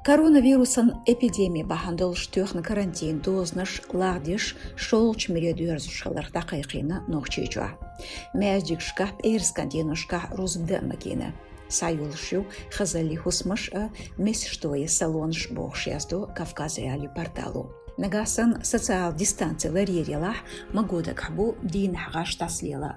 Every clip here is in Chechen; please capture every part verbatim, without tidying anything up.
Коронавирусан эпидеми бахьан долуш тоьхна карантин дозанаш лагӀдеш, шолгӀачу муьре доьрзуш хиларх дӀакхайкхийна Нохчийчохь. Маьждигашкахь, пӀераскан деношкахь рузба дан а магийна. Схьайолуш ю хазаллин хӀусамаш а, месаш тоян салонаш бохуш, яздо Кавказ.Реалии портало. Нагахь санна социал дистанци ларъелахь, маго дагахь бу дийнахь гӀаш дӀасалела.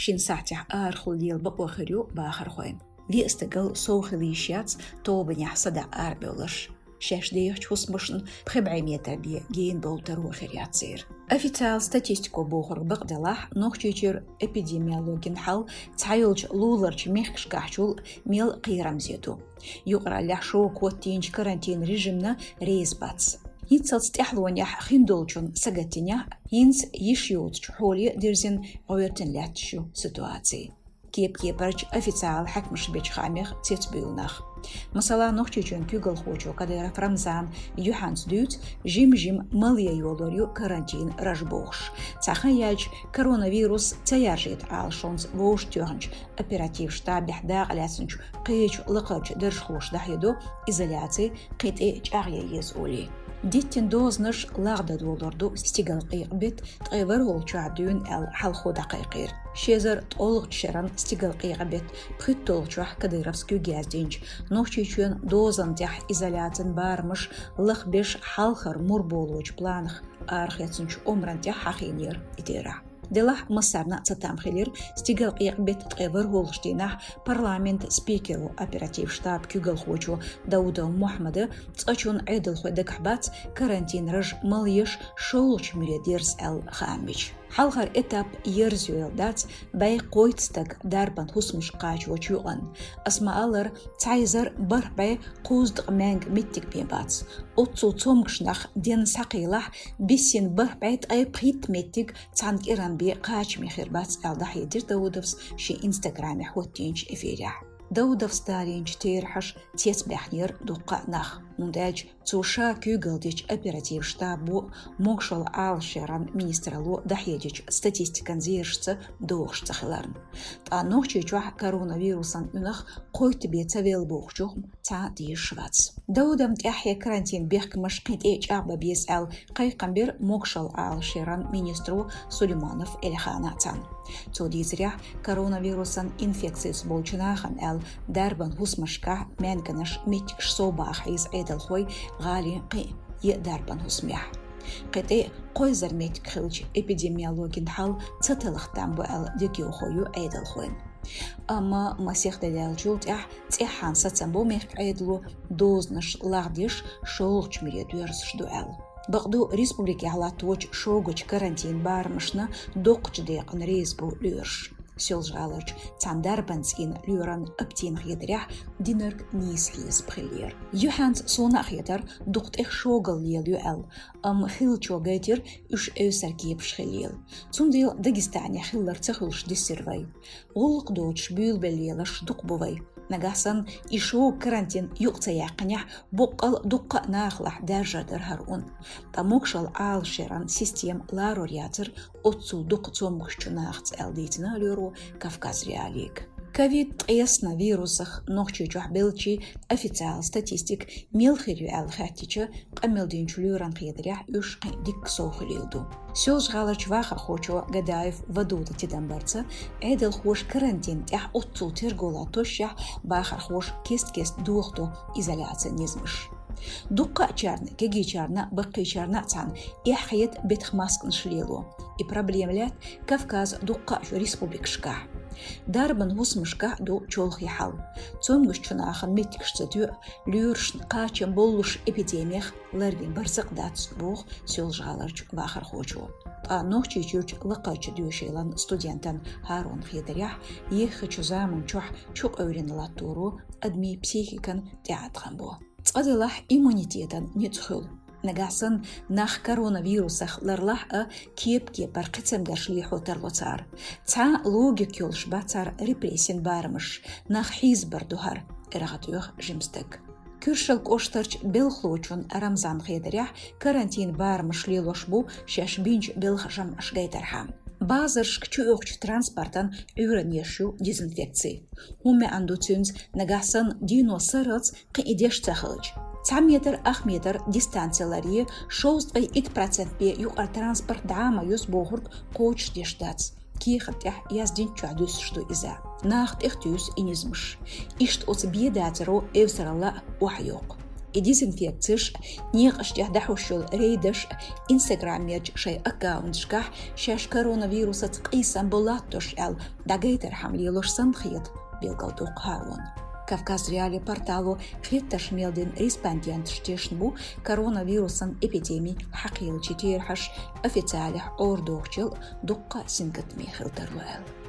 Шина сахьтехь арахула лела бакъо хир ю бахархойн. Виъ стагал сов хила йиш яц тобанехь садаӀа арабевлларш. Шаьш дехачу хӀусамашна пхи бӀе метр бен гена болу таро хир яц церан. Официал статистико бохург бакъ делахь, Нохчийчуьра эпидемиологин хьал цхьайолчу луларчу мехкашкахьчул мел кхерамзе ду. Юкъараллехь шога хӀоттийначу карантин режимна реза бац. ХӀинццалц тӀаьхьалонехь хиндолчун сагатдинехь, хӀинца йиш йоцучу хьоле дирзина гӀоьртина лаьтташ ю ситуаци. Кеп-кепарчу официал хьаькамаша бечу хаамех цецбуьйлу нах. Масала, Нохчийчоьнан куьйгалхочо Кадыров Рамзана юьхьанца дуьйцу, жим-жима малъян йолор ю карантин раж бохуш. Цхьа хан яьлча, коронавирус ца яржийта Ӏалашонца вовшахтоьхначу оператив штабехь дакъалаьцначу кхечу лакхарчу даржхоша дӀахьедо изоляци кхин тӀе чӀагӀъян еза олий. Диттина дозанаш лагӀдан долор ду стигалкъекъа беттан ткъе ворхӀалгӀачохь дуьйна аьлла хьалхо дӀакхайкхийра. Ши эзар ткъолгӀачу шеран стигалкъекъа беттан пхийтталгӀачохь Кадыровс куьйгаза динчу Нохчийчоьнан дозанна тӀехь изоляцин барамаш лахбеш хьалхара мур болочу планах арахецначу омранна тӀехь хьахийнера и терахь. Делахь массарна а цатам хилира стигалкъекъа беттан ткъе ворхӀалгӀачу дийнахь парламентан спикеро, оператив штабан куьйгалхочо Даудов Мухьаммада цкъачунна Ӏедалхой дагахь бац карантин раж малъеш шолгӀачу муьре дерза аьлла хаам бича. Хьалхара этап ерзайойла дац бӀе кхойтта стаг дарбан хӀусамашка кхачочу юкъанна. Ас ма-аллара, цхьа эзар бархӀ бӀе кхузткъа маьнга меттиг бен бац. Оццул цомгуш нах денна схьакхийлахь, биссина бархӀ бӀе ткъе пхийтта меттиг цхьана кӀиран бен кхачаме хир бац аьлла дӀахьедира Даудовс шен Инстаграмехь хӀоттийначу эфирехь. Даудовс далийначу терахьаша цецбаьхнера дуккха а нах, хӀунда аьлча цо ша куьйгалла дечу оператив штабо могушалла Ӏалашъяран министралло дӀахьедечу статистикан зерашца догӀуш ца хиларна. Ткъа Нохчийчохь коронавирусан уьнах кхойтта бен ца велла бохучух цхьа а тешаш вац. Даудовна тӀаьххье карантин бехкамаш кхин тӀе чӀагӀбан беза аьлла кхайкхам бира могушалла Ӏалашъяран министро Сулейманов Эльхана цхьаьна. Цо дийцарехь, коронавирусан инфекцица болчу нахана аьлла дарбан хӀусамашкахь маьнганаш, меттигаш совбаха хьийза Ӏедалхой гӀалин кхин а еа дарбан хӀусамехь. Кхин тӀе кхо эзар меттиг хилча, эпидемиологин хьал ца талха там бу аьлла дегайовхо ю Ӏедалхойн. Амма масех де даьллачул тӀаьхьа цӀеххьана сацам бо мехкан Ӏедало дозанаш лагӀдеш, шолгӀачу муьре доьрзуш ду аьлла. Бакъду, республикехь латточу шогачу карантин барамашна доккхачу декъана реза бу лоьраш. Соьлжа-ГӀаларчу цхьана дарбан цӀийнан лоьран Аптина хетарехь, динарг нийса хьесап хиллера. Юьхьанца суна а хетара, дукха тӀех шогал лелайо аьлла, амма хиллачо гайтира уьш эвсара кепаш хиллийла. Цундела Дагестане хилларг ца хуьлуш дисира вай. ГӀуллакх доцуш буьйлабелла леларш дукха бу вай. Нагахь санна и шога карантин юкъа ца яьккхинехь, боккъал дуккха а нахалахь даьржар дара хӀара ун. Ткъа могушалла Ӏалашъяран система ларор яцара оццул дукха цомгушчу нахаца аьлла дийцина лоьро Кавказ.Реалиига. Ковид ткъесна вирусах Нохчийчохь беллачийн официал статистика мел хир ю аьлла хаьттича, къамел динчу лоьран хетарехь, уьш кхин а дикка сов хуьлийла ду. Соьлжа-ГӀаларчу вахархочо Гадаев Вадуда тидам барца, Ӏедалхоша карантин тӀехь оццул терго латтошшехь, бахархоша кест-кеста дохадо изоляцин низамаш. Дуккхачарна, кегийчарна, баккхийчарна а цхьаьна, эхь хета бетах масканаш лело. И проблема лаьтта Кавказан дуккха а республикашкахь. Дарбан хӀусамашкахь а ду чолхе хьал. Цомгушчу нахана меттигаш ца тоьа, лоьрашна кхачам боллуш эпидемих ларвина барзакъ дац, боху Соьлжа-ГӀаларчу вахархочо. Ткъа Нохчийчуьрчу лакхарчу доьшийлан студентан ХӀарунан хетарехь, еххачу заманчохь чукъевлина латторо адамийн психикан тӀеӀаткъам бо. Цкъа делахь, иммунитетан ницкъ хуьлу. Нагахь санна нах коронавирусах ларлахь а, кеп-кепара кхин цамгарш лехьо тарло цара. Цхьа а логика йолуш бац цара репрессин барамаш, нах хьийзабар ду хӀара, эргӀа тӀех жима стаг. Куьршал кӀоштарчу белхалочун Рамзанан хетарехь, карантин барамаш лелош бу шаьш бинчу белхан жамӀаш гайтархьама. Базаршка чуоьхучу транспортан Ӏуьйранна еш ю дезинфекци. ХӀун маьӀна ду цуьнца, нагахь санна дино сарралц кхин и деш ца хилча? Цхьа метр, ах метр дистанци ларъе, шовзткъе итт процент бе юкъара транспорт дӀа ма юс бохург кхочушдеш дац. Кехат тӀехь яздинчохь дуьсуш ду иза. Наха тӀехтуьйсу и низамаш. Иштта оцу бен дацаро эвсаралла а охьайоккху. И дезинфекцеш, некъаш тӀехь дӀахьуш йолу рейдаш, Instagram-ерчу шайн аккаунташкахь шаьш коронавирусаца къийсам бу латтош аьлла дӀагайтархьама лелош санна хета, билгалдоккху ХӀарона. Кавказ.Реалии портало хеттарш мел дина респонденташ тешна бу коронавирусан эпидеми хьакхийлачийн терахьаш официалехь Ӏорадохучул дуккха а сингаттаме хила тарло аьлла.